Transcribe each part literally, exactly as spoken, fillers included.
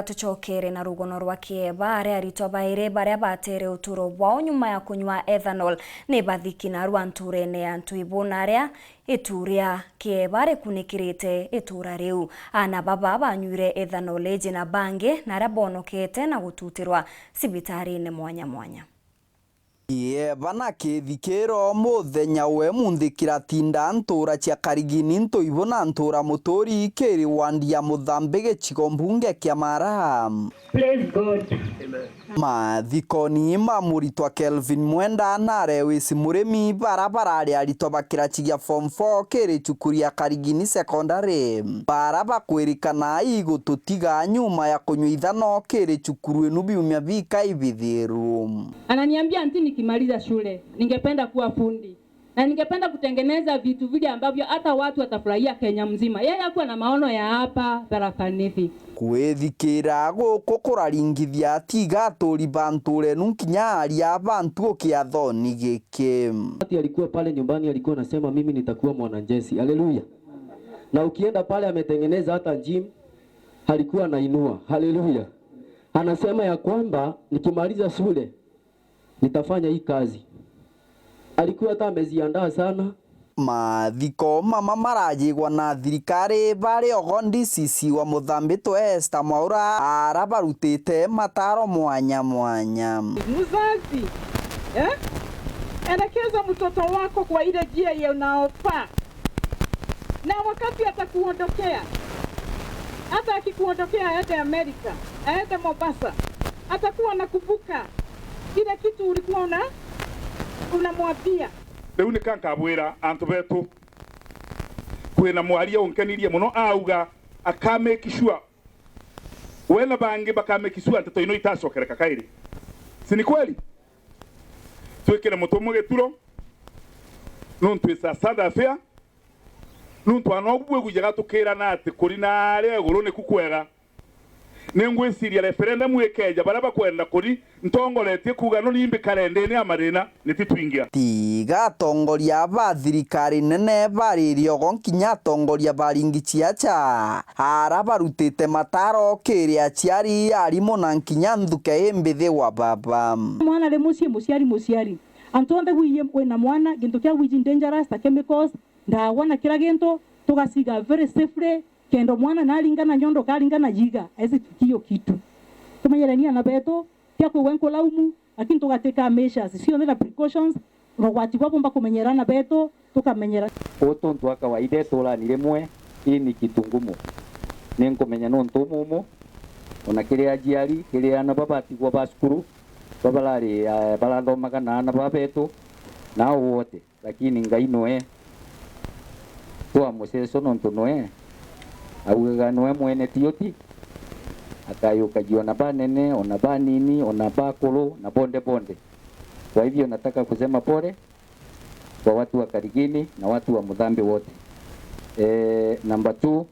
Tucokere na rugono rwa Kieba, aria aritwa bairi baria batere uturo bwao nyuma ya kunywa ethanol ni bathiki narua nturene ya Ntuibu, na aria itu ria Kieba rikunikirite itura riu. Aana baba banywire ethanol iji na bangi na aria bonokete na gututirwa cibitarine mwanya mwanya. Kieba na kithikiro muthenya we munthi kiratinda ntura cia Karigini, Ntuibu na ntura Muturi kiri wandi ya Muthambi gicigo mbunge kia Mara. Praise God. Mathikoni ma muritwa Kelvin Mwenda na Lewis Murimi, bara barari aritwa ba kirachi gia form four kiri cukuru ya Karigini Secondary, bara bakwirikana igututiga nyuma ya kunywa ithano kiri cukuru inu biumia bikai bithiru. Ananiambia, "Auntie, nikimaliza shule, ningependa kuwa fundi. Na ningependa kutengeneza vitu vile ambavyo hata watu watafurahia Kenya mzima." Yeye hakuwa na maono ya hapa Tharaka Nithi. Kwithikira guku kuraringithia tiga aturi ba ntura inu nkinya aria ba ntuku kiathoni giki. Wakati alikuwa pale nyumbani, alikuwa anasema, "Mimi nitakuwa mwanajeshi." Haleluya. Na ukienda pale, ametengeneza hata gym, alikuwa anainua. Haleluya. Anasema ya kwamba, "Nikimaliza shule, nitafanya hii kazi." Alikuwa hata amejiandaa sana. Mathiko mama marajigwa na thirikari, bari ogo D C C wa Muthambi twe Esther Mwaura, ara barutite mataro mwanya mwanya. Mzazi, eh? Elekeza mtoto wako kwa ile njia ya unaofaa. Na wakati atakuondokea, hata akikuondokea aende Amerika, aende Mombasa, atakuwa anakumbuka ile kitu ulikuwa una-, unamwambia. Riu nika nkabwira antu betu, kwina mwaria unkenirie muno, auga aka make sure we na bangi baka make sure nteto ino itacokereka kairi. Si ni kweli? Twikire mutu umwe gituro, nuntu it's a sad affair. Nuntu ana ubu bwigujaga tukirana ati kuri na aria iguru niku kwega. Ningwiciria referendum ikeja, baria bakwenda kuri ntongoretie kuuga no ni mbikare ndini ya mathina, ni ti twingia. Tiga atongoria ba thirikari nene bari riogo, nkinya atongoria ba ringi ciacha, ara barutite mataro kiri aciari, arimu na nkinya nthuke imbithi wa baba. Mwana ri mucii, muciari, muciari. Antu onthe bwiji wina mwana, gintu kia bwiji dangerous ta chemicals, ndawa na kila gintu, tugaciga very safely, kenda mwana naringana nyondo karingana jiga, aisi tukio kitu. Tumenyereni ana betu, tia kwigua nkulaumu, lakini tugateka measures cionthe na precautions, na ugwati bwa bumba kumenyera ana betu, tukamenyera. Uu tuntu a kawaida iturani rimwe, ii ni kitu ngumu. Ni nkumenya nuntu umumu, ona kiri aciari, kiri ana babatigwa ba cukuru, babarari, eh, barathomaga na ana ba betu, na au wote. Lakini Ngai nwe twa muceco, nontu nwe augaga nwe mwene tiuti, akayukagia ona banene, ona banini, ona bakuru, na bonde bonde. Kwa hivyo nataka kusema pole kwa watu wa Karigini na watu wa Muthambi wote. Eh, number two,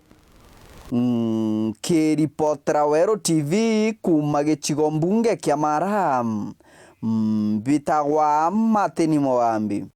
Mm, nkiripotera Weru T V kuuma gicigo mbunge kia Mara, mm, mbitagwa Martin Mugambi.